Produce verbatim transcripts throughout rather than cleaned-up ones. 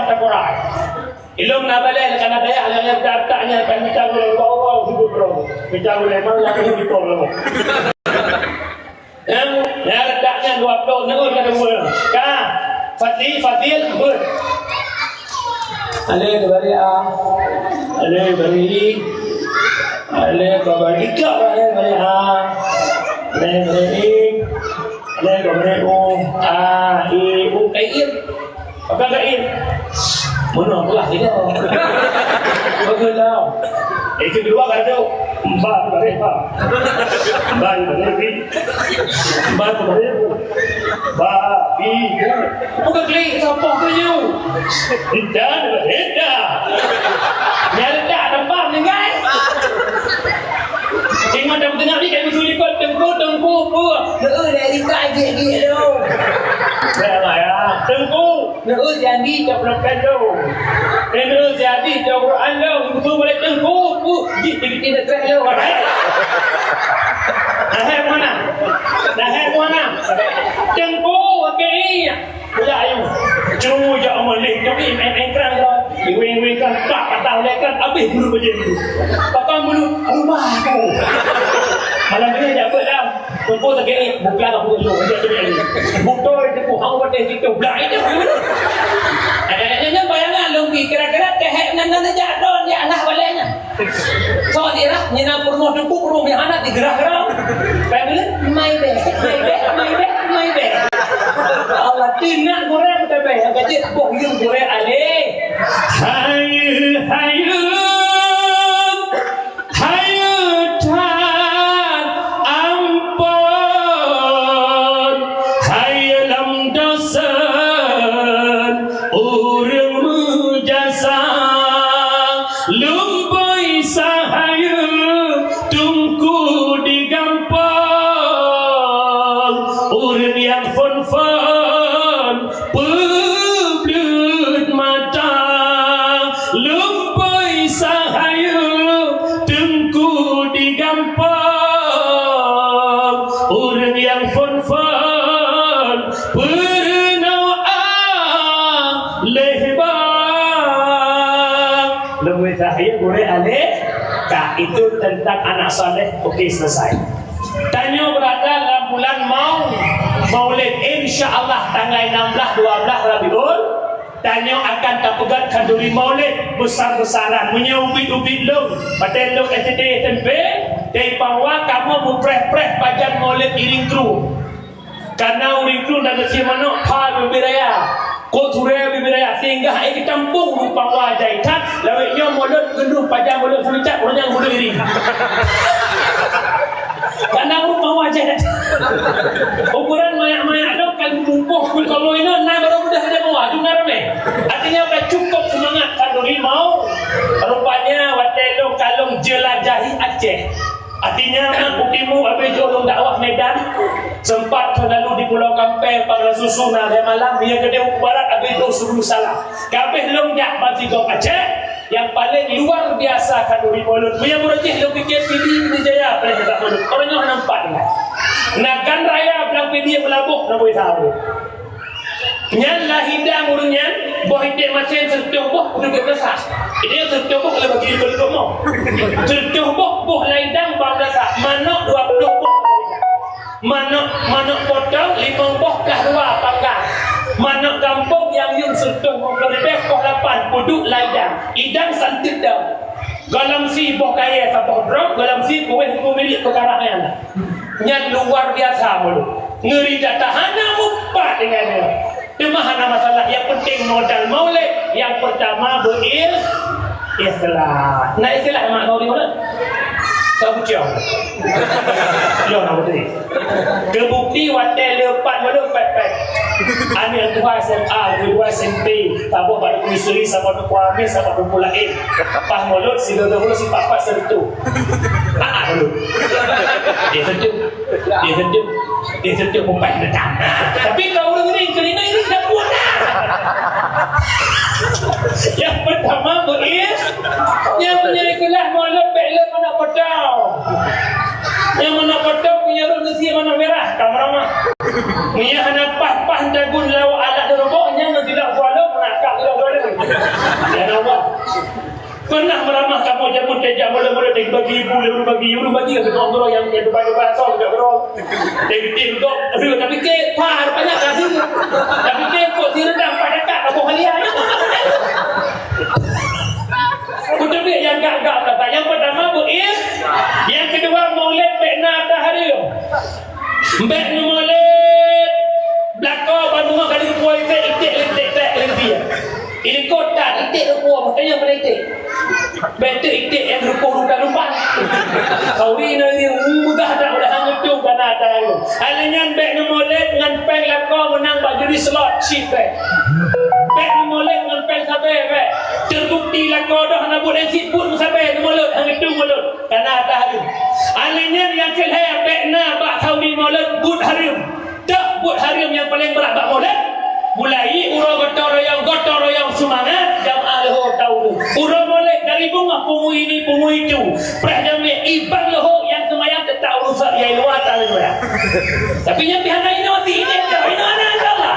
Takorai. Ilong na balai kana daya yang tak tak nya kan minta gula Allah Allah hidup bro. Minta gula mana yang hidup bro. Em, ya letaknya dua puluh nengok ka dua. Ka. Fadil, Fadil, ber. Ale bari a. Ale bari i. Ale bari i. Ale bari a. Ale bari i. A, i, u, kain. Apa kain? Mana belah kita? Bagaimana? Itu dua kali tu. Empat kali, empat. Empat kali, empat kali. Ba, bi, bu. Bukan klik, siapa tu you? Tidak, tidak. Nyari tak tempat ni, guys. Tengok dalam tengah ni, kayu sulikot, tengku, tengku, apa? Leu, dari kajik dia tu. Dah lah ya. Tengku. Leu, jadi, tak pernah kandung. Leu, jadi, tak pernah andung. Itu boleh tengku, apa? Jik, jik, jik, jik, jik, jik. Dah hai mana? Dah hai mana? Tengku, okey. Pula ayu. Cuma jak amal leh, tapi main-main keran je. Iweng-iweng kan, tak patah oleh kan, habis bulu bajai bulu. Patah bulu, rumah aku. Malam ni jak buat dah. Tunggu tak kira, bukan aku tu, dia tu dia. Butoi tu, aku patah situ, belai tu. Ada-ada bayangan, lungki, kira-kira tehek nan, nan, jak don, ya, anak balenya. Soe dirah, nyang na peurumoh teungku, peurumoh nyang hana digerah-gerah. Family, my bad, my bad, my bad, my bad. Ya Allah, teunak gurée beutabai, nyang ka jeuet boh yum gurée aleh. Hayeue, hayeue, hayeue that amphon, hayeue lam dosen ureuëng meujasa. Lumpoi sahayeue teungku di gampông, ureuëng nyang phon-phon peubleut mata. Lumpoi sahayeue teungku di gampông, ureuëng nyang phon-phon peurunoe aleh ba. Leubeh takhir gurée aleh ka, itu tentang anak saleh. Okey, selesai. Tanyoe beurada lam bulan mau Maulid, insya Allah tanggai enam belas dua belas Rabiul. Tanyoe akan tapeugöt khanduri Maulid besar-besaran. Meunyoe ubit-ubit lôn, watée lôn S D S M P, di Pangwa kamoe meupreh-preh pajan Maulid iring kru. Kana ureuëng kru na geusie manok pha bibiraya, kot surée bibiraya, sehingga hai geutampong rupa wajai that, lawét nyoe mulod geunduh pajan mulod seulicat, ureuëng nyang mulod iri. Kana rupa wajai that. Ukuran mayak-mayak tu kan bungkôh pun kamoe inoe na baru mudah ada bawah tu na ramé. Artinya ka cukup semangat khanduri mau. Rupanya watée lôn kalon jelajahi Aceh. Artinya, utimu habis jôh lôn dakwah Medan, sempat keu lalu di Pulau Kampé, Pagarsusu, na lhée malam, dia geude u barat habis jôh Subul Salam. Kabeh lôn jak bansigom Aceh, nyang paleng luar biasa khanduri Maulud. Meunyoe meureuti lôn pikée Pidie Pidie Jaya paleng hebat Maulud. Ureuëng nyoe nampak dengan. Na gan raya blang Pidie Meulaboh na bui saboh. Nyan lah hidang ureuëng nyan, boh iték macén seureutôh boh, peuduek beurasa. Iték seureutôh boh, kalau bagi ikut-ikut mo. Seureutôh boh, boh lam idang bak beurasa. Manok dua puluh boh. Manok, manok potong, limong boh plah dua panggang. Manok gampông nyang yum seureutôh lima puluh ribèe, boh lapan, peuduek lam idang. Idang santit dong. Gohlom sie boh kayèe saboh droe, gohlom sie kueh lima milik peukarah nyan. Nyan luar biasa Maulud. Ngeuri that hana mupat dengan nyan. Teuma hana masalah, yang penting modal Maulid yang pertama beir-, ikhlas. Na ikhlas mak Maulid, Maulid? Sabu ciong. Yo, na beutôi. Teubukti watèe leupat Maulid pèt-pèt. Aneuk tuha S M A, keudua S M P, saboh bak Teungku Sri, saboh Teungku Amir, saboh Teungku Laén. Pas Maulid, sigoe-goe sipat-pat seureutôh. Ah, ah, Maulid. Dia seureutôh. Dia seureutôh. Dia seureutôh peupaih datang. Tapi kalau ureueng ni, keu inong ni dah puas dah. Yang pertama, beir. Yang punya kelas Maulid, bèk lé manok potong. Nyang manok potong, punya rot geusie manok mirah, ka meuramah. Meunyo hana paih-paih dagun lawa alat di ruboh, nyan ngon jilak swallow, meunakak jilak swallow. Dan Allah pernah meramah kamoe jameun teuh jak mulai-mulai dari bagi ibu, lalu bagi, lalu bagi ke orang nyang, nyang depan-depan asal juga orang. Dari gede juga, aduh, tapi ke, par, banyak dah tu. Tapi ke, kok si rendang, pada tak, kamu halian. Betul dia yang gak-gak kata. Yang pertama, bu'is. Yang kedua, maulid, bek na atas hari. Bek neumaulid, belakang bandum ka dipuai iték, iték lé iték, iték lé iték. Ini kota iték rupa, makanya mana iték. Bek tu iték yang rupa-rupa lupa. Kau ni nak dia mudah tak boleh hang tu kana tahu. Hal nyan bek neumaulid ngan peng lako menang bak juri slot, chip bek. Bek neumaulid ngan peng sabe bek. Terbukti lako dah nak buat dan siput sabe neumaulid, hang itu mulut. Kana tahu. Hal nyan yang kelhai bek na bak kau ni maulid but harum. Tak buet hareuem nyang paleng brat bak maulid. Mulai uroe gotong royong, gotong royong seumangat, jamaah leuhô taureueng. Uroe maulid dari beungoh pungo ini, pungo itu. Preh jamé iban leuhô nyang seumayang teutap urusan nyang luwa ta leuhô. Tapi nyang pihak lain nanti ini dah, ini anak Allah.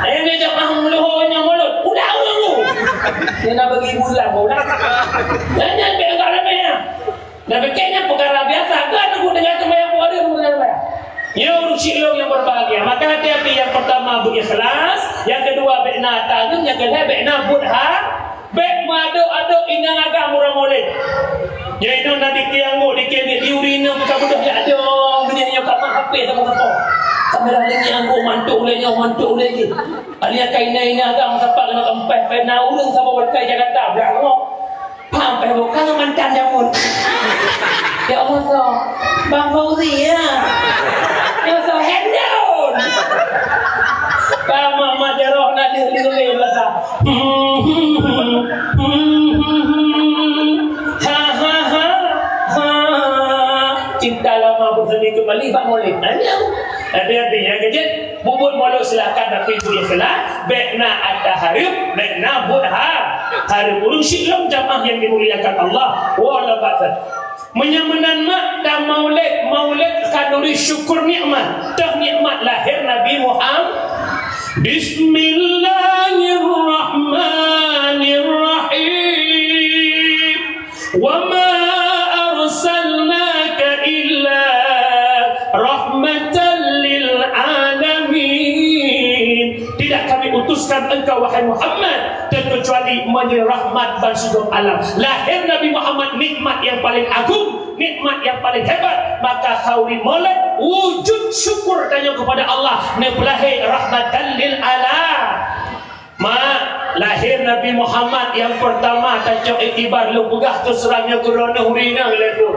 Ayah dia jamaah leuhô nyang maulid. Udah ureueng tu. Dia nak bagi bulan, udah. Dan nyang pihak agak ramai lah. Dan kayaknya perkara biasa, kan aku dengar sembahyang buhari, aku dengar sembahyang. Ya, ureueng syik lôn yang berbahagia. Maka hati-hati, yang pertama berikhlas, yang kedua bek na tagun, yang ketiga bek na buet ha, bek meuadok-adok inong agam uroe maulid. Ya, itu na dikir angguk, dikir di diuri inong ka beudôh jak dong, dunia nyoe ka mah H P sama-sama. Kamera lagi angguk, mantuk uleh nyoe, mantuk uleh jih. Alia kaina-ina agam sapat kena kempeh, pena ureueng sama berkai Jakarta, berak nyoe. Paham, payah buka mantan jamur. Ya Allah, so. Bang Fauzi, ya. Ya, so, hand down. Bang Muhammad Jaroh nak dia lilih mata. Ha, ha, ha, ha. Cinta lama bersemi kembali, Pak Maulid. Nah, ini aku. Hati-hati, ya, kejut. Bubuet mulod silakan, tapi buet ikhlas, bek na ata hareuem, bek na buet ha-, hareuem. Ureueng syik lom jamaah yang dimuliakan Allah, walaupun meunyoe meunan mak dan maulid, maulid khanuri syukur nikmat, toh nikmat lahir Nabi Muhammad. Bismillahirrahmanirrahim. "Wa ma arsalnaka illa rahmatan lil alamin." Tidak Kami utuskan engkau, wahai Muhammad, terkecuali menjadi rahmat bagi seluruh alam. Lahir Nabi Muhammad nikmat yang paling agung, nikmat yang paling hebat. Maka khanuri maulid wujud syukur tanyoe kepada Allah, neupeulahé rahmatan lil alam. Mak, lahir Nabi Muhammad nyang peurtama tacok iktibar, lôn peugah teuseurang nyoe keu droeneuh ureueng inong lé tu.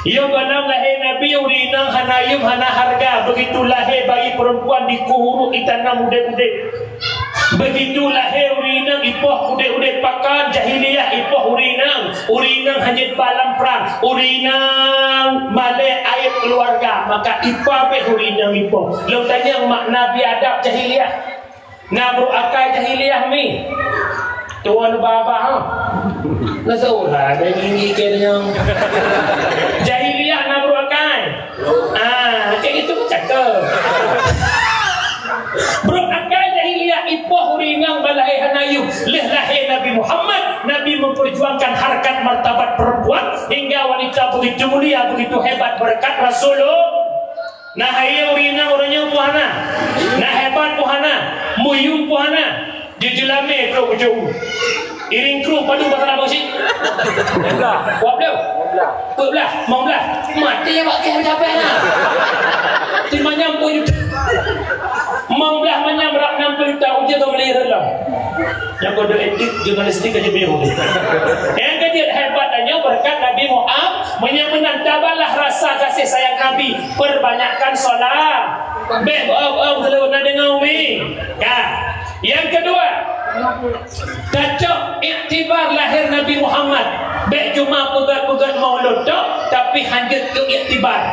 Yoh gohlom lahé Nabi, ureueng inong hana yuem, hana hareuga, begitu lahé bayi perempuan dikuh urut, itanam udeb-udeb. Begitu lahé ureueng inong ipoh udeb-udeb, pakon jahiliyah ipoh ureueng inong, ureueng inong hana jeuet ba lam prang, ureueng inong malée aéb keuluwarga, maka ipoh pih ureueng inong ipoh. Lôn tanyong mak, na biadab jahiliyah? Na brôk akai jahiliyah mi? Tuan baba ha. Na seurah ada gigi ke nyang. Jahiliyah na brôk akai. Ah, kayak gitu cakep. Brôk akai jahiliyah ipoh ureueng inong ba lahé hana yuem. Lheueh lahé Nabi Muhammad, Nabi memperjuangkan harkat martabat perempuan hingga wanita begitu mulia, begitu hebat berkat Rasulullah. Na hayeu ureueng inong uroe nyoe pih hana. Na hebat pih hana. Meuyuem pih hana. Jeulamé trok ujong. Iring kru padum basa Arab cit? Dua ploh. Dua ploh. Limong blah. Maté bak kèe meucapèe na. Teuma nyang peuet juta. Limong blah manyam rab nam ploh juta ujeuen keu meuli reuloh. Nyang keuneuk etik jurnalistik aja bingung. Nyang keujeuet hebat tanyoe berkat Nabi Muhammad, meunyoe meunan tabalah rasa kasih sayang Nabi, perbanyakkan solat. Bèk bohong-bohong, selalu na deungoe umi. Ya. Yang kedua, tacok iktibar lahir Nabi Muhammad. Bèk cuma peugöt-peugöt maulud tok, tapi hanjeuet keu iktibar.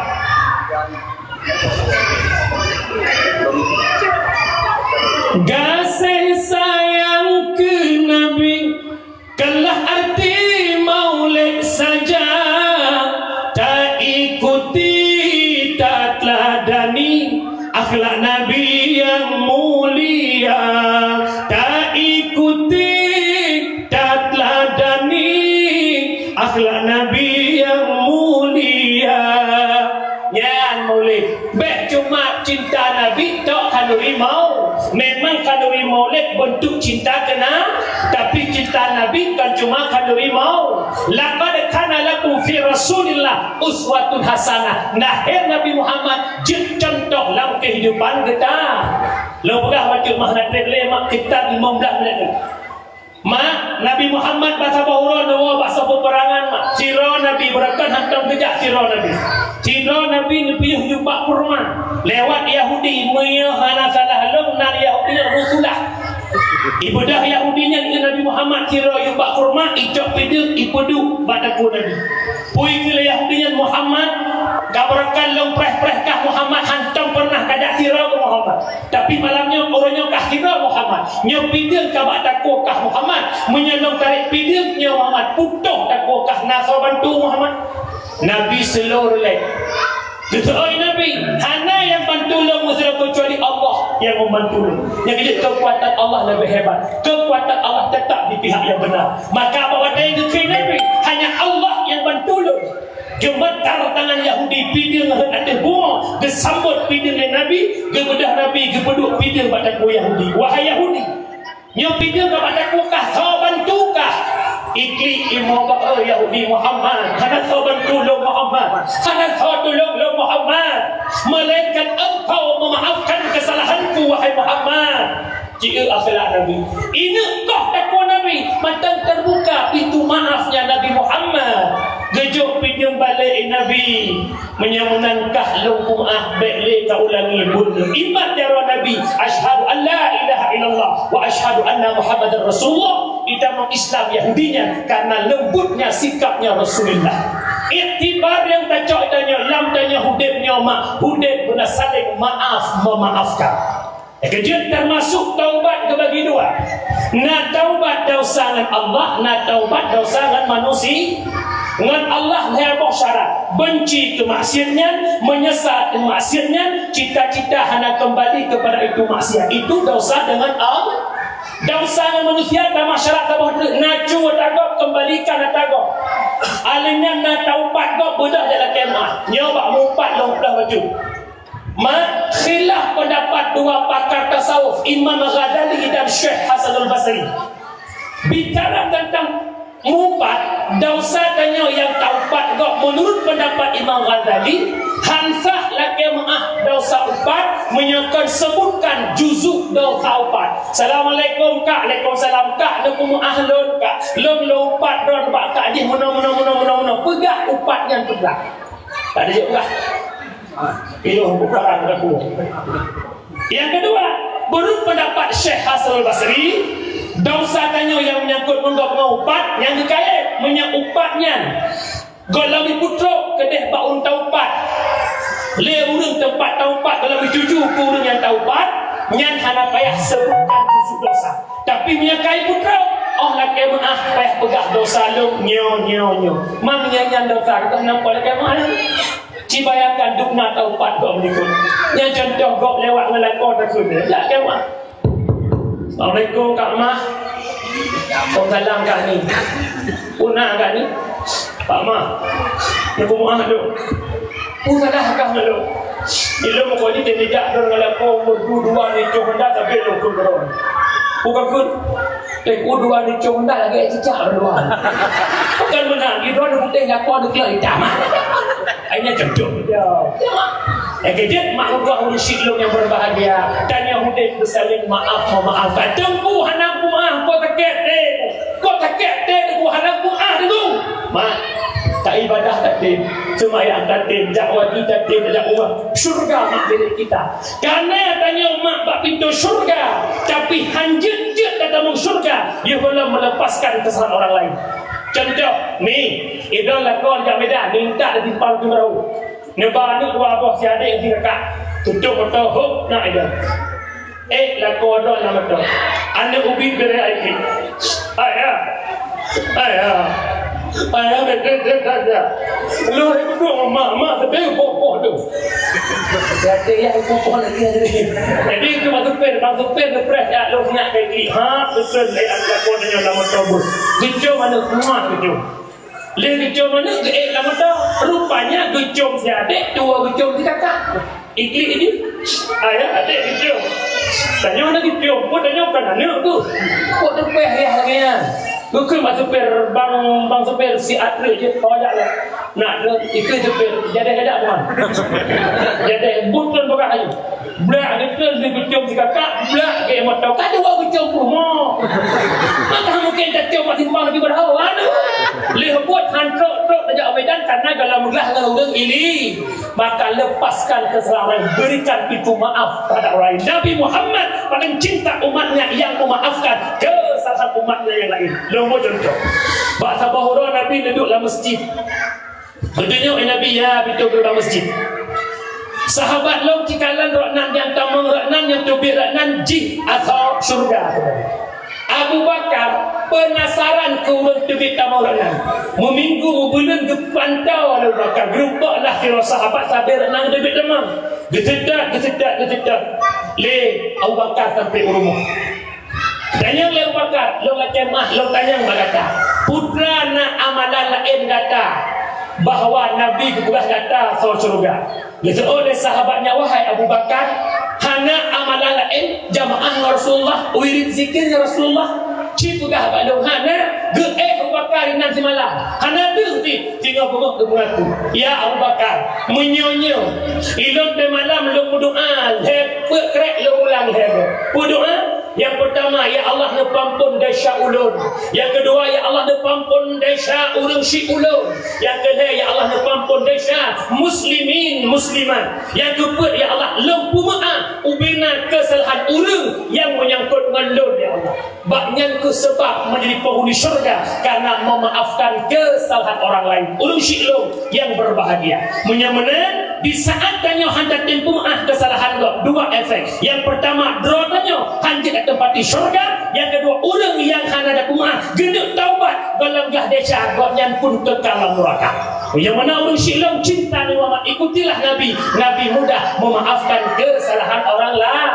Gaséh sayang keu Nabi, kallah arti maulid saja, taikuti, tateuladani akhlak Nabi nyang mulia, taikuti. Mau, memang khanuri maulid bentuk cinta keu Na-, tapi cinta Nabi kan cuma khanuri mau. Laqad kana lakum fi Rasulillah uswatun hasanah. Lahé Nabi Muhammad jeuet contoh lam kehidupan geutanyoe. Lôn peugah bacut mah na treb lé mak kitab lima belas menit. Mak, Nabi Muhammad bak saboh uroe neuwoe bak saboh peuperangan, mak. Sidroe Nabi, beureukan hantom geujak sidroe Nabi. Sidroe Nabi neupiôh jubah kurma lewat Yahudi, meunyoe hana salah lôn nan Yahudi nyan Rusulah. Ibeudôh Yahudi nyan keu Nabi Muhammad sidroe jubah kurma, icok pideung, ipeuduek bak takue Nabi. Peue kheun lé Yahudi nyan, "Muhammad, ka beureukan lôn preh-preh kah Muhammad, hantom pernah kajak sidroe keu Muhammad." Tapi malam nyoe, uroe nyoe kah sidroe Muhammad. Nyoe pideung ka bak takue kah Muhammad. Meunyoe lôn tarek pideung nyoe Muhammad, putôh takue kah, na soe bantu Muhammad? Nabi slow relax. Geuteu'oh Nabi, "Hana nyang bantu lôn meusidroe keucuali Allah nyang membantu lôn." Nyang jeuet keukuatan Allah leubeh hebat. Keukuatan Allah tetap di pihak yang benar. Maka bak watèe geukheun Nabi, "Hanya Allah yang bantu lôn." Geumetar tangan Yahudi, pideung rhot ateueh bumoe, geusambot pideung lé Nabi, geubeudôh Nabi, geupeuduek pideung bak takue Yahudi. Wahai Yahudi, nyoe pideung ka bak takue kah, soe bantu kah? Iklik imoe bak, "Eh, Yahudi Muhammad, hana soe bantu lôn Muhammad, hana soe tulông lôn Muhammad, melainkan engkau memaafkan kesalahanku, wahai Muhammad." Jieu akhlak Nabi. Ineuk koh takue Nabi, mantong teubuka pintoe maafnya Nabi Muhammad. Geujok pideung balek Nabi. Meunyoe meunan kah lôn peumeu'ah, bèk lé ka ulangi buet lôn. Imat jaroe Nabi, "Asyhadu an la ilaha illallah wa asyhadu anna Muhammadar Rasulullah." Itamong Islam Yahudi nyan karena lembutnya sikapnya Rasulullah. Iktibar nyang tacok tanyoe lam tanyoe udép nyoe mak, udép beuna saling maaf memaafkan. Keujeuet teumasuk taubat geubagi dua. Na taubat desya ngon Allah, na taubat desya ngon manusia. Ngon Allah lhèe boh syarat, benci keu maksiat nyan, meunyeusal keu maksiat nyan, cita-cita hana keumbali keupada itu maksiat. Itu desya deungon Allah. Desya ngon manusia tamah syarat saboh teuk, na cue ata gob, keumbalikan ata gob. Alèh nyan na taupat gob, beudôh jak lakèe meu'ah. Nyoe bak meu'upat lôn peugah bacut. Ma, khilaf pendapat dua pakar tasawuf, Imam Ghazali dan Syekh Hasanul Basri. Bicara tentang meu'upat, desya tanyoe nyang taupat gob, menurut pendapat Imam Ghazali, han sah lakèe meu'ah desya upat, meunyoe kon sebutkan juzuk desya upat. "Assalamualaikum, Kak." "Waalaikumsalam, Kak." "Neupeumeu'ah lôn, Kak. Lôn, lôn upat droen bak Kak jih meunoe, meunoe, meunoe, meunoe, meunoe." Peugah upat nyan peugah. Ka jijaweueb lah. Piôh bukan aku. Nyang keudua, menurut pendapat Syekh Hasan Al-Basri, desya tanyoe nyang menyangkut ngon gob ngon upat nyang geukayèe, meunyoe upat nyan gohlom putroe keudeh bak ureueng taupat. Lé ureueng teumpat taupat gohlom tuju keu ureueng nyang taupat, nyan hana payah seubutkan khusus desya. Tapi meunyoe ka putroe, oh lakèe meu'ah, payah peugah desya lôn nyoe, nyoe, nyoe. Man nyan, nyan desya, keuh nampak lakèe meu'ah. Ci bayangkan dum na taupat gob meunyoe. Nyan contoh gob lewat ngon lakoe takheun. Lakèe meu'ah. "Assalamualaikum, Kak Mah." "Waalaikumsalam, Kak Ni." "Peue na, Kak Ni?" "Pak Mah, neupeumeu'ah lôn." "Peue salah kah ngon lôn?" "Ilôn meuko jih teuh nijak droen ngon lakoe umur dua-dua neucok Honda sabe lôn kheun keu droen." "Peue kakheun?" "Teuh dua neucok Honda lagèe cicak droen." "Bukan meunan, di droen putéh lakoe neuklot itam." Akhirnya cocok. Ya. Ya, Mak. Oke, jeuet mak ubah ureueng syik lôn nyang berbahagia. Tanyoe udép beusaléng maaf meumaafkan. Teungku hana meumaaf, kok sakét até. Kok sakét até, Teungku hana meumaaf, Teungku. Mak, taibadah tatem, seumayang tatem, jak waju tatem, jak uroe. Syurga mak milék kita. Karena tanyoe mak bak pintoe syurga, tapi han jeuet-jeuet tatamong syurga, yôh gohlom meulepaskan keusalahan orang laén. Contoh, mi, idong lakoe jak Medan, minta di simpang Teungku Raue. Neuba aneuk dua boh, si adék si kakak. Tutup moto, hop, na idong. Eh, lakoe droen lam moto. Aneuk ubit beureulèe até. Ayah. Ayah. Ayah, bèk, bèk, bèk, bèk, bèk. Lôn hai kudong, mak, mak, teubiet poh-poh tu. Jadi, ya, ibu poh lagi ada. Jadi, itu bak supir, bak supir neupreh jak lôn nyak kaki. Ha, beutôi lé aneuk lakoe nyoe lam moto bus. Geucom aneuk, muah geucom. Lheuh geucom aneuk geuék lam moto, rupanya geucom si adék, tuwo geucom si kakak. Iklik jih, ayah adék geucom. Tanyoe na geucium, pun tanyoe kan aneuk tu. Kok teupeh yah lagèe nyan? Geukheun bak supir, bang, bang supir, si Atre jeuet, bawa jak lé. Nak tu, ikeu supir, jadi kajak bukan. Jadi, bukan bukan ayu. Blak, geukheun si geucium si kakak, blak, ke moto. Ka dua geucium pun, mo. Maka mungkin tacok mak simpang lagi berhawa. Aduh. Leh buat han trok-trok tajak Medan karena dalam glah ngon ureueng ili. Maka lepaskan kesalahan, berikan pintu maaf terhadap orang lain. Nabi Muhammad paling cinta umatnya yang memaafkan kesalahan umatnya yang lain. Lôn bri contoh. Bak saboh uroe Nabi duduk lam masjid. Geutunyok lé Nabi, ya, pintoe geubra masjid. Sahabat lôn, cikalon roh nan nyang tamong roh nan nyang teubiet roh nan jih asoe syeuruga. Abu Bakar penasaran keu ureueng teubiet tamong roh nan. Meuminggu, meubuleuen geupantau lé Abu Bakar, geurumpok lah sidroe sahabat sabe roh nan teubiet tamong. Geuseutôt, geuseutôt, geuseutôt lé Abu Bakar sampai u rumoh. Tanyong lé Abu Bakar, "Lôn lakèe meu'ah, lôn tanyong bak gata. Peue na amalan laén gata bahwa Nabi geupeugah gata asoe syeuruga?" Geujaweueb lé sahabat nyan, "Wahai Abu Bakar, hana amalan laén jamaah ngon Rasulullah, wirid zikir ngon Rasulullah?" Ci peugah bak lôn, "Hana, geuéh Abu Bakar inan simalam." Hana deuh cit, singoh beungoh geumeungaku, "Ya Abu Bakar, meunyoe nyoe ilôn teumalam lôn meudoa lhèe peuet krek, lôn ulang lhèe goe." Peue doa? Nyang peurtama, "Ya Allah, neupeuampôn desya ulôn." Nyang keudua, "Ya Allah, neupeuampôn desya ureueng syik ulôn." Nyang keulhèe, "Ya Allah, neupeuampôn desya muslimin muslimat." Nyang keupeuet, "Ya Allah, lôn peumeu'ah ubena keusalahan ureueng nyang meunyangkot ngon lôn, ya Allah." Bak nyan kheueh sabab menjadi penghuni syurga, karena memaafkan kesalahan orang lain. Ureueng syik lôn yang berbahagia. Meunyoe meunan, di saat tanyoe hana tatem peumeu'ah kesalahan gob, dua efek. Yang pertama, droe tanyoe hana jeuet ateumpati syurga. Yang kedua, ureueng nyang hana tapeumeu'ah, geuneuk taubat, gohlom glah desya, gobnyan pun kekal lam nuraka. Meunyoe meunan ureueng syik lôn, cinta Nabi Muhammad, ikutilah Nabi. Nabi mudah memaafkan kesalahan orang lain.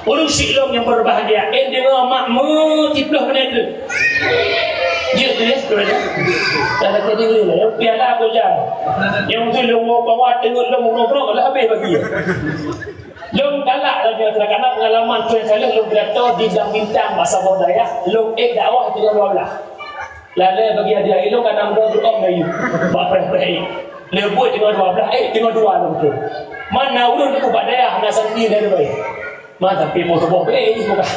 Ureueng syik lôn nyang berbahagia, eh, deungoe mak meu siplôh menit tu. Jeuet tu, ya, tu aja. Dah kata dia, ya, piala aku jan. Nyang tu lôn mau bawa tengok lôn ngobrol lah habis bagi. Lôn galak laju, kadang-kadang pengalaman tu yang salah lôn pidato di Blang Bintang, bak saboh dayah, lôn ék dakwah tiga dua belas. Lalé bagi hadiah ilôn ka nam droe geuom bayu. Bak preh-preh ék. Lé buet teungoh dua blah ék, teungoh dua lôn tu. Mana ureueng tu bak dayah na santri dari bayi. Ma tapi mau sebuah beli ini bukan.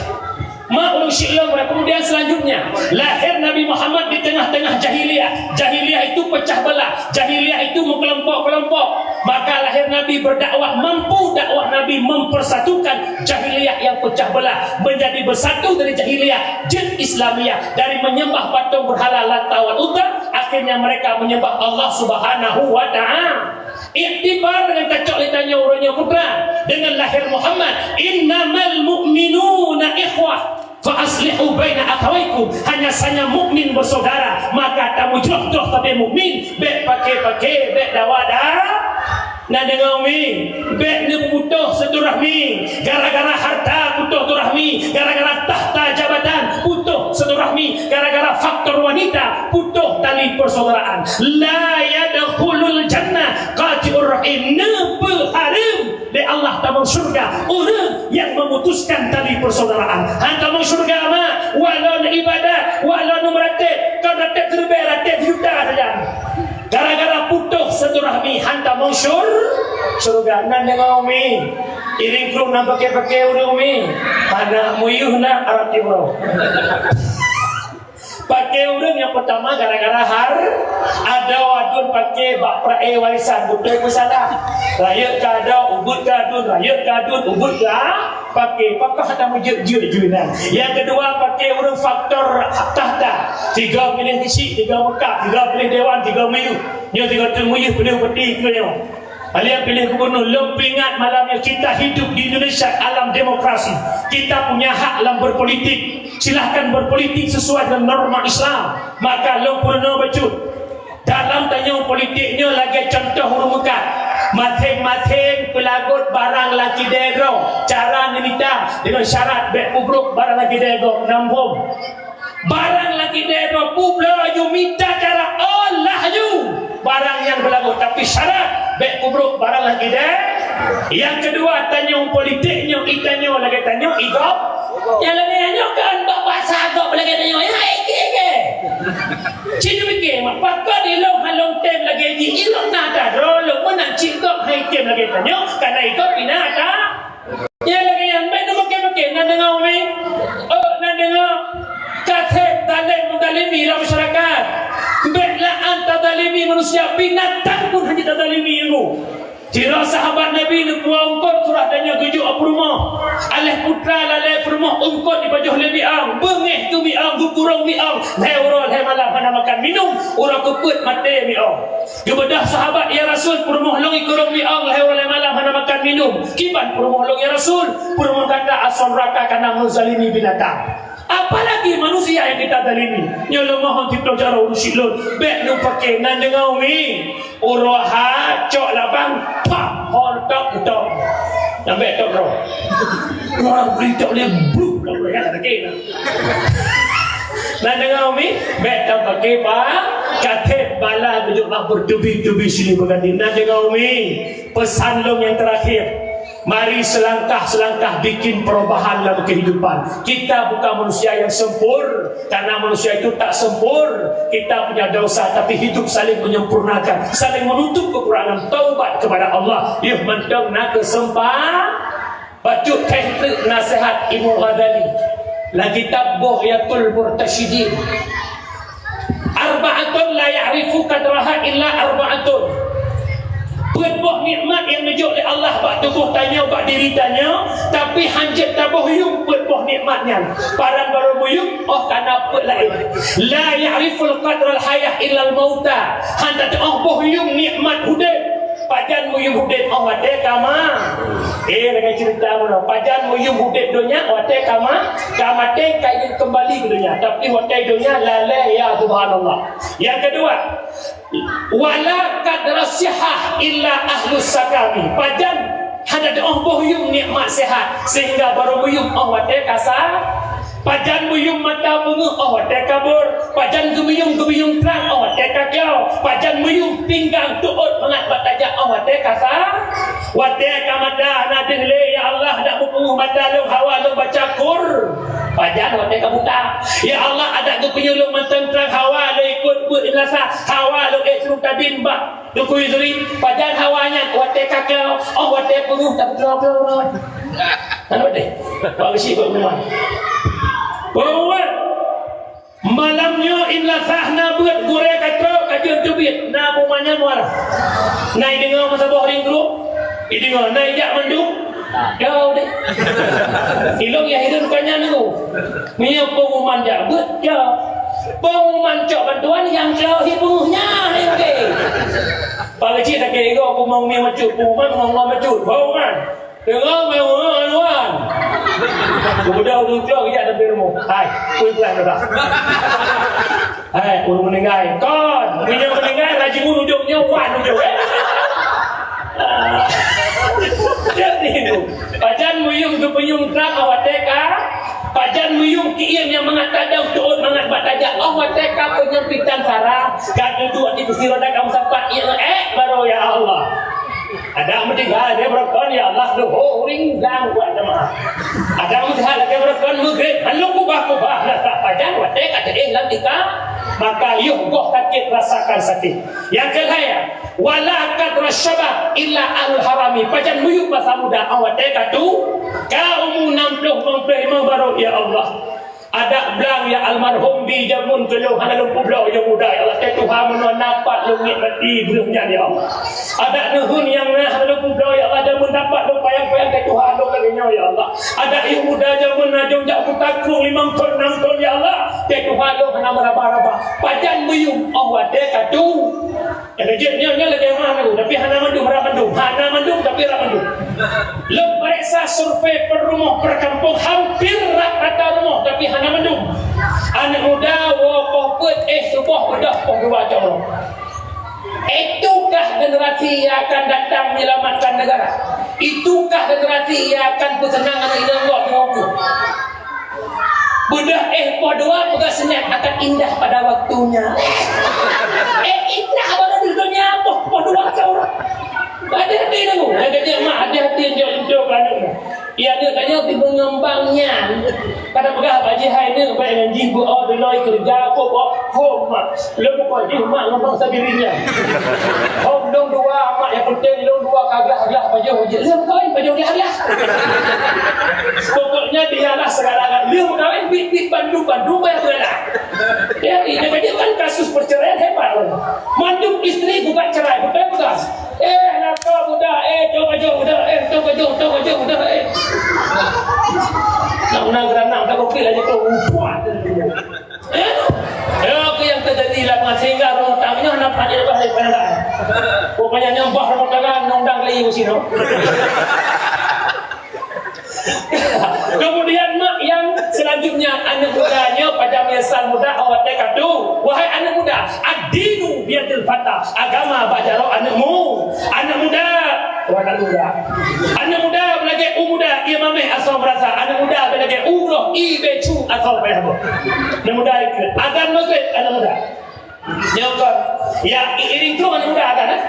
Ma ureueng syik lôn, kemudian selanjutnya lahir Nabi Muhammad di tengah-tengah jahiliyah. Jahiliyah itu pecah belah. Jahiliyah itu mengkelompok-kelompok. Maka lahir Nabi berdakwah, mampu dakwah Nabi mempersatukan jahiliyah yang pecah belah menjadi bersatu dari jahiliyah jin Islamiyah, dari menyembah patung berhala Lata wal Uzza, akhirnya mereka menyembah Allah Subhanahu wa Ta'ala. Iktibar dengan tacok lé tanyoe uroe nyoe putra, dengan lahir Muhammad, "Innamal mu'minuna ikhwah, fa aslihu baina akhawaikum." Hanya saja mukmin bersaudara, maka tamujroh-droh sabe mukmin, bèk paké-paké, bèk dawa-dawa. Na deungoe umi, bèk neuputôh silaturahmi, gara-gara harta putôh silaturahmi, gara-gara tahta jabatan putôh silaturahmi, gara-gara faktor wanita putôh tali persaudaraan. La yadkhulul jannah qati'ur rahim. Neupeuhareuem lé Allah tamong syurga ureueng nyang memutuskan tali persaudaraan. Han tamong syurga ma, walau ibadat, walau meuratéb, kon ratéb siribèe, ratéb sijuta saja. Gara-gara putôh silaturahmi han tamong syur-, syurga. Na deungoe umi. Iring krueng na paké-paké ureueng umi. Hana muyuh na Arab Timur. Paké ureueng nyang peurtama gara-gara har-, adoe aduen paké bak peurae warisan, beutôi peusalah. Rayeuk ka adoe, ubeut ka aduen, rayeuk ka aduen, ubeut ka paké, pakon hana meujeuet-jeuet ju inan. Nyang keudua, paké ureueng faktor tahta. Sigoe piléh keuchik, sigoe meukab, sigoe piléh dewan, sigoe miyueb. Nyoe sigoe teuk miyueb piléh bupati keu nyoe. Alèh piléh gubernur, lôn peuingat malam nyoe kita hidup di Indonesia alam demokrasi. Kita punya hak dalam berpolitik. Silahkan berpolitik sesuai dengan norma Islam. Maka lôn peurunoe bacut. Dalam tanyoe politik nyoe lagèe contoh ureueng meukat. Maséng-maséng peulagot barang lam kidée droe. Cara neumita deungon syarat bèk peubrôk barang lam kidée droe. Nambom. Barang lam kidée droe peubloe laju mita cara olah laju. Barang nyang beulagoe, tapi syarat bèk kubrok barang lagèe deh. Nyang keudua, tanyong politik nyoe, itanyoe lagèe tanyong igop. Nyang lagèe nyoe kan bak basa gop lagèe tanyoe, ya, iki-iki. Cit pike, mak pakon ilong halong tem lagèe jih, ilong na ata droe, lôn meunan cit gop hai tem lagèe tanyoe, kana igop ina ata. Ya, lagèe nyan, bèk neumaké-maké, na deungö, umi? Oh, na deungö. Ka thèb zalém meuzalimi lam masyarakat. Bèk la'an tazalimi manusia, binatang pun hana tazalimi ilmu. Sidroe sahabat Nabi neupeubuet eungkôt, surah tanyoe geujok u peurumoh. Aléh putra lalè peurumoh eungkôt jipajoh lé biang, beungéh keu biang, geukurong biang, lhèe uroe lhèe malam hana makan minum, uroe keupeuet maté biang. Geubeudôh sahabat, "Ya Rasul, peurumoh lôn ikurong biang lhèe uroe lhèe malam hana makan minum. Kiban peurumoh lôn, ya Rasul?" Peurumoh gata asoe nuraka kana meuzalimi binatang. Apalagi manusia nyang geuta zalimi. Nyoe lôn mohon tiploh jaroe ureueng syiek lôn, bèk neupaké, na deungö, umi? Uroe ha cok labang, pah, hol tok beutong. Nambah tok roh. Wah, bri tok lé, bruk, tok roh, ya, sakét. Na deungö, umi? Bèk tapaké, Pak. Ka thèb bala geujok bak beurtubi-tubi silih beuganti. Na deungö, umi? Peusan lôn nyang teurakhir. Mari selangkah-selangkah bikin perubahan dalam kehidupan. Kita bukan manusia yang sempur, karena manusia itu tak sempur. Kita punya dosa, tapi hidup saling menyempurnakan, saling menutup kekurangan, taubat kepada Allah. Yôh mantong na keuseumpang. Bacut teuh teuk naseuhat Imam Ghazali. Lam kitab Bughyatul Murtasyidin. Arba'atun la ya'rifu qadraha illa arba'atun. Peuet boh nikmat nyang neujok lé Allah bak tuboh tanyoe, bak diri tanyoe, tapi hanjeuet taboh yuem peuet boh nikmat nyan. Paran barô meuyuem, oh, kana peuet laén. La ya'riful qadral hayah illal mauta. Hana teuoh boh yuem nikmat udép. Pajan meuyuem udép, oh, watèe ka ma-, eh, lagèe ceurita meunoe. Pajan meuyuem udép donya, watèe ka ma-, ka maté, ka ingat keumbali keu donya. Tapi watèe donya lalè, ya subhanallah. Nyang keudua, wala qadra sihah illa ahlus sakami. Pajan hana teuoh boh yuem nikmat sehat, sehingga barô meuyuem, oh, watèe ka sa-, Pajan meuyuem mata beungeuh, oh, watèe ka bor. Pajan geumeuyuem, geumeuyuem trang, oh, watèe ka klau. Pajan meuyuem pinggang teuôt mangat bak tajak, oh, watèe ka sa-, watèe ka mata hana deuh lé, ya Allah, dak meupeungeuh mata lôn, hawa lôn baca Qur-, pajan watèe ka buta. Ya Allah, adak geupeunyoe lôn mantong trang, hawa lôn ikot beuet meunasah, hawa lôn ék seurupadin bak Teungku Yusri, pajan hawa nyan watèe ka klau, oh, watèe peungeuh tapeuklau-klau. Hana watèe. Pak Geuchik buet pengumuman. Pengumuman. Malam nyoe in lasah na beuet gurèe ka trok ka jeuet teubiet, na bumoe nyan muara. Na ideungoe meusaboh ring grup? Ideungoe, na ijak mandum? Kau deh. Ilong ya hidup bukan nyan tu. Meunyoe pengumuman jak beuet, ya. Pengumuman cok bantuan nyang cok hi peungeuh nyan, oke. Pala cit sakét ego, aku mau ni macut, pengumuman, mau, mau macut, pengumuman. Dengar, pengumuman, pengumuman. Kemudian ureueng cok, ijak sampai rumoh. Hai, kui pulang dah. Hai, ureueng meuninggai. Kon, meunyoe meuninggai, rajimun ujong nyoe, wan ujong, eh. Ah. Jadi tu. Pajan meuyuem geupeunyuem trang awak teka, pajan meuyuem kieng nyang mangat tadong teuôt mangat bak tajak awak teka peunyempitan sara, ka duduek di kursi roda kaum sapat, ya, eh, baru, ya Allah. Adak meutinggai, dia beureukan, ya Allah, leuho uring dang buat jamaah. Adak meusihat lagèe beureukan, meugreb, lalu kubah-kubah, dah tak pajan, watèe ka teuéh lam tika, maka yôh boh sakét, rasakan sakét. Nyang keulhèe, wala qadra syabab illa ahlul harami. Pajan meuyuem masa muda, awak teka tu, ka umu nam ploh, limong ploh limong baru, ya Allah. Adak blang ya almarhum bi jameun keu lôn hana lôn peubloe nyang muda, ya Allah. Teuh Tuhan meunoe na pat lôn nikmati breuh nyan, ya Allah. Adak neuheun nyang na hana lôn peubloe, ya Allah, jameun na pat lôn payang-payang, teuh Tuhan lôn lagèe nyoe, ya Allah. Adak yôh muda jameun na jom jak meutakrueng limong thon, nam thon, ya Allah. Teuh Tuhan lôn hana meuraba-raba. Pajan meuyuem, oh, watèe ka tu. Nyang jeuet nyoe, nyoe lagèe meuah tu, tapi hana mandum, rab mandum. Hana mandum, tapi rab mandum. Lôn pareksa survei per rumoh, per kampung, hampir rata-rata rumoh, tapi hana mandum. Aneuk muda, woe poh peuet, éh suboh beudôh poh dua cok uroe. Itukah generasi yang akan datang menyelamatkan negara? Itukah generasi yang akan peuseunang aneuk inong gob di Maluku? Udah, eh, poh dua peugah seungat akan indah pada waktunya. Eh, indah baru di dunia, poh, poh dua ka ureueng. Hati-hati nunggu. Hati-hati, mak, hati-hati, jok, jok, aneuk. Ya, aneuk tanyoe pi mengembang nyan. Kada peugah Pak Haji hai neuk, baik ngon jih bu, oh, diloi kerja, apa, apa, hom, mak. Lôn buka jih, mak, ngembang sendirinya. Hom, lôn dua, mak, yang penting lôn dua ka glah-glah pajoh jih. Lôn kawin pajoh glah-glah. Pokoknya dialah segala-galanya. Lôn kawin bit-bit bandum-bandum bayar beulah. Ya, ini kan kasus perceraian hebat. Mandum istri gugat cerai, betul bukan? Eh, nafkah muda, eh, jom aja muda, eh, jom aja, jom aja muda, eh. Nak menang geranak, tak kopi lagi tu, buat. Eh, eh, apa yang terjadi lah, sehingga rumah tangganya nampak dia lepas daripada. Pokoknya nyembah rumah tangga, nondang lagi usi tu. Kemudian mak yang selanjutnya, aneuk muda nyoe pajan meunyeusal muda awak teuka tu. Wahai aneuk muda, ad-dinu biyadil fata, agama bak jaroe aneuk mu-, aneuk muda. Wah, aneuk muda. Aneuk muda beulagèe u muda, ie mamèh asoe meurasa. Aneuk muda beulagèe u roh, ie becu asoe payah boh. Aneuk muda ikeu. Azan Maghrib, aneuk muda. Nyoe kon, ya, i-, iring tu aneuk muda kan, eh?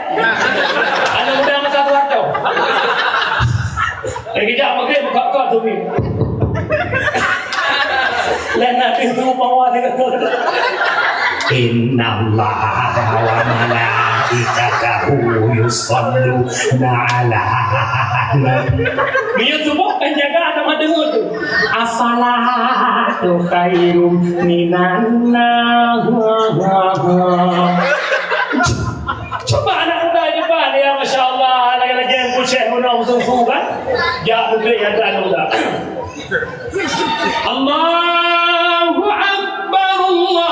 Aneuk muda masa tu harto. Eh, kejap, mungkin buka kot tu, Min. Lain Nabi tu bawa dia tu. Innallaha wa malaikatahu yusalluna ala nabi. Dia tu bukan jaga anak mata tu. As-salatu khairum minan naum. Cuba anak muda depan, ya, masya Allah, lagi-lagi yang kucek menong sungguh kan? Ya, mungkin ada anak muda. Allahu Akbar, Allahu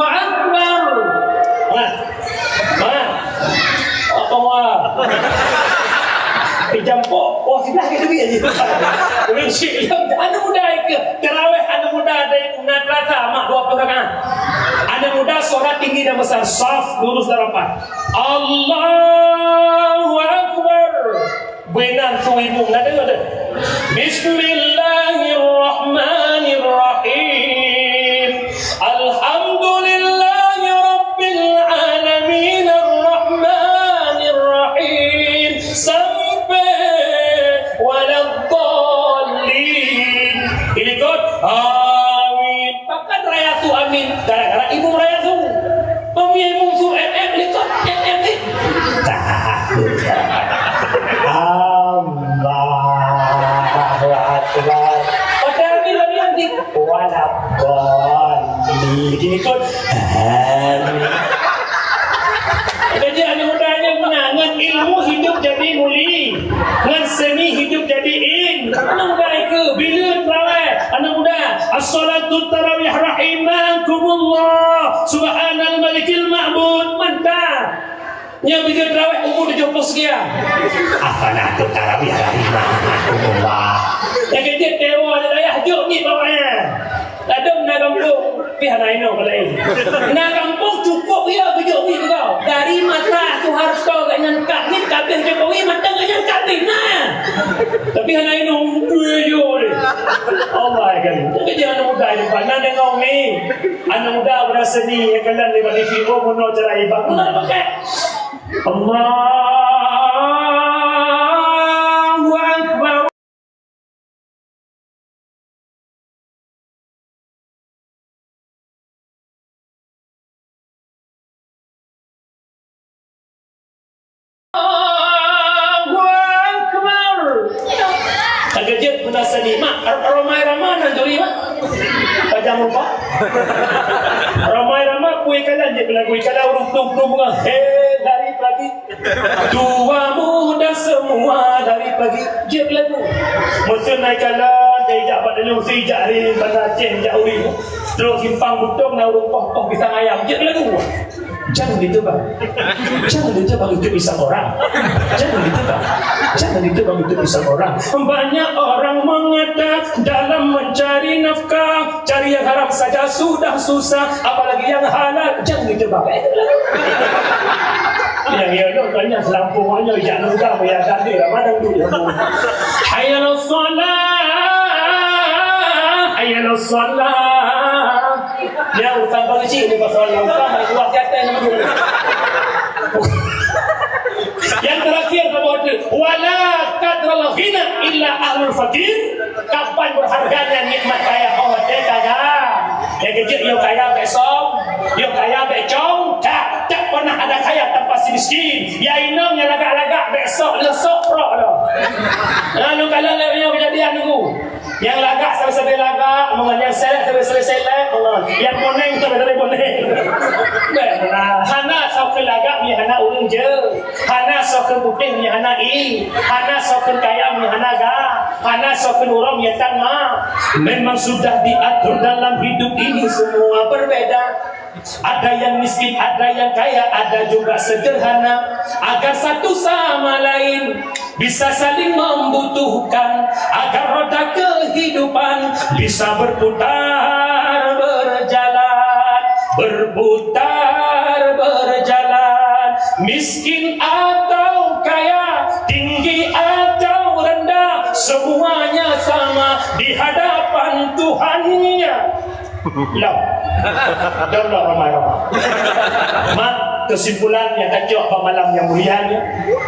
Akbar. Nah, Mana? Apa wah? Pijam pok, wah, siblah ke duit aja. Urang syik lom, aneuk muda ke? Tarawih aneuk muda dari Unan Rata, mak dua puluh rakaat. Aneuk muda suara tinggi dan besar, saf lurus dan rapat. Allahu Akbar. Beunan su ibu, na deungoe teuh. Bismillahirrahmanirrahim. Alhamdulillahi rabbil alamin, arrahmanirrahim. Sampai waladdallin. Ilikot, amin. Pakon raya su amin? Gara-gara ibu raya su. Pemimpin musuh M M likot M M ni. Allahu Akbar. Padahal bila nanti waladdallin. Ikut. Amin. Jadi anak muda ni guna ngon ilmu hidup jadi muli, ngon seni hidup jadi in. Anak muda itu bila terawih, anak muda As-salatu tarawih rahimakumullah. Subhanal malikil ma'bud. Mantap. Nyan bijeu tarawih umur tujuh puluh sekian. As-salatu tarawih rahimakumullah. Nyang keuneuk tewa dayah jok ni bawahnya. Ladom na gampông, pih hana inoe laén. Na gampông cukup ya bijeu ni kau. Dari masa Soeharto gak nyan kabit, kabit Jokowi, mantong gak nyan kabit. Nah. Tapi hana inoe, dua yo ni. Allah ya kan. Tapi jangan mudah ni, pandang dengan umi. Anak muda berasa ni, ya kalian lewat T V, oh, bunuh cara ibadah. Bunuh pakai. Allahu Akbar. Allahu Akbar. Terkejut penasaran ni, Mak. Ar-, Romai Rama nan turi, Mak. Pajang rupa. Romai Rama, kui kalan je pelaku. Kalau urut tung-tung bunga, hei, lari pagi. Tua muda semua lari pagi. Jeuet lagu. Meuseu naik jalan, dari jak Bak Delong, si jak hari Banda Aceh, jak Uri. Terus simpang butong, na ureueng poh-poh pisang ayam. Jeuet lagu. Jangan ditebang. Jangan ditebang itu pisang orang. Jangan ditebang. Jangan ditebang itu pisang orang. Banyak orang mengata dalam mencari nafkah, cari yang haram saja sudah susah, apalagi yang halal. Jangan ditebang. Eh, itu lagu. Nyang ya, ya, tanya selampung aja, jangan lupa ya, tadi, mana dulu ya? Hayya 'alas shalah, hayya 'alas shalah. Ya, utang bang cik ni pasal utang, buat kata nama dulu. Yang terakhir, apa tu? Wala qadral ghina illa ahlul faqir. Kapan berharganya nikmat kaya? Oh, watèe kaya. Nyang keu jeuet, yôh kaya bèk song, yôh kaya bèk cong. Tak, tak pernah ada kaya tanpa si miskin. Ya inong nyang lagak-lagak bèk sok, le sok prok lo. Lalu kalau le nyoe kejadian nunggu. Nyang lagak sabe-sabe lagak, meungon nyang selek sabe-sabe selek, meungon nyang boneng sabe-sabe boneng. Bèk pernah. Hana soe keu lagak, mi hana ureueng jeuet. Hana soe keu putéh, mi hana ié. Hana soe keu kaya, mi hana ga. Hana soe keu nurong, mi tan ma. Memang sudah diatur dalam hidup ini semua berbeda. Ada yang miskin, ada yang kaya, ada juga sederhana. Agar satu sama lain bisa saling membutuhkan, agar roda kehidupan bisa berputar berjalan, berputar berjalan. Miskin atau kaya, tinggi atau rendah, semuanya sama di hadapan Tuhannya. Lom. Dom lom ramai-ramai. Mak, kesimpulan nyang tacok bak malam nyang mulia nyoe,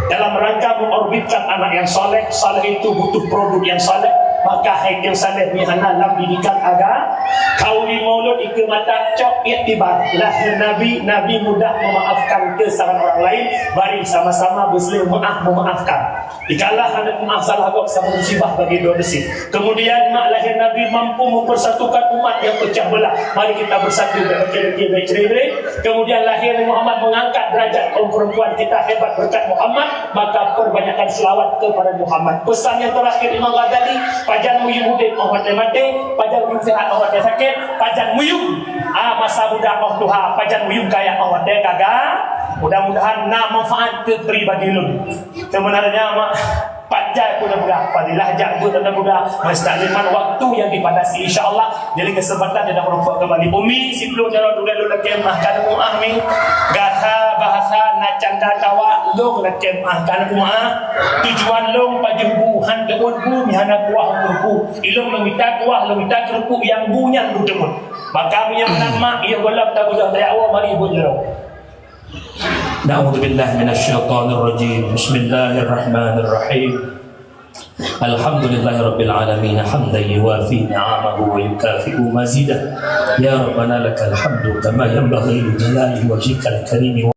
dalam rangka mengorbitkan anak yang saleh, saleh itu butuh produk yang saleh, maka hai nyang saleh nyan hana lam didikan agama. Khauri Maulud ikeue mata cok iktibar. Lahir Nabi, Nabi mudah memaafkan kesalahan orang lain. Mari sama-sama berseling maaf memaafkan. Dikalah hana peumaaf salah gob sama musibah bagi dua besi. Kemudian mak lahir Nabi mampu mempersatukan umat yang pecah belah. Mari kita bersatu, bèk bèk bèk cerai-berai. Kemudian lahir Muhammad mengangkat derajat kaum perempuan kita hebat berkat Muhammad, maka perbanyakkan selawat kepada Muhammad. Pesan yang terakhir Imam Ghazali, pajan muyuem udép 'oh watèe maté, pajan muyuem sehat 'oh watèe sakét, pajan muyuem, ah, masa muda 'oh tuha, pajan muyuem kaya 'oh watèe ka ga. Mudah-mudahan na manfaat keu pribadi lôn. Sebenarnya mak, pat jai pun dah peugah, fadilah jak buet dah peugah, mustakliman waktu yang dibatasi, insya Allah. Jadi kesempatan nyang dah meureumpok kembali. Umi, siplôh jaroe dulé lôn lakèe meu'ah, ka neumu'ah mi. Gata bahasa na canda tawa, lôn lakèe meu'ah, ka neumu'ah. Tujuan lôn pajoh bu, han teuôt bu, mi hana kuah bu. Ilôn lôn mita kuah, lôn mita keurupuk nyang bu nyan bu teuôt. Maka meunyoe meunan mak, yôh gohlom tabeudôh, tajak woe mari buet jaroe. أعوذ بالله من الشيطان الرجيم. بسم الله الرحمن الرحيم. الحمد لله رب العالمين، حمدا يوافي نعمه ويكافئ مزيده. يا ربنا لك الحمد كما ينبغي لجلال وجهك الكريم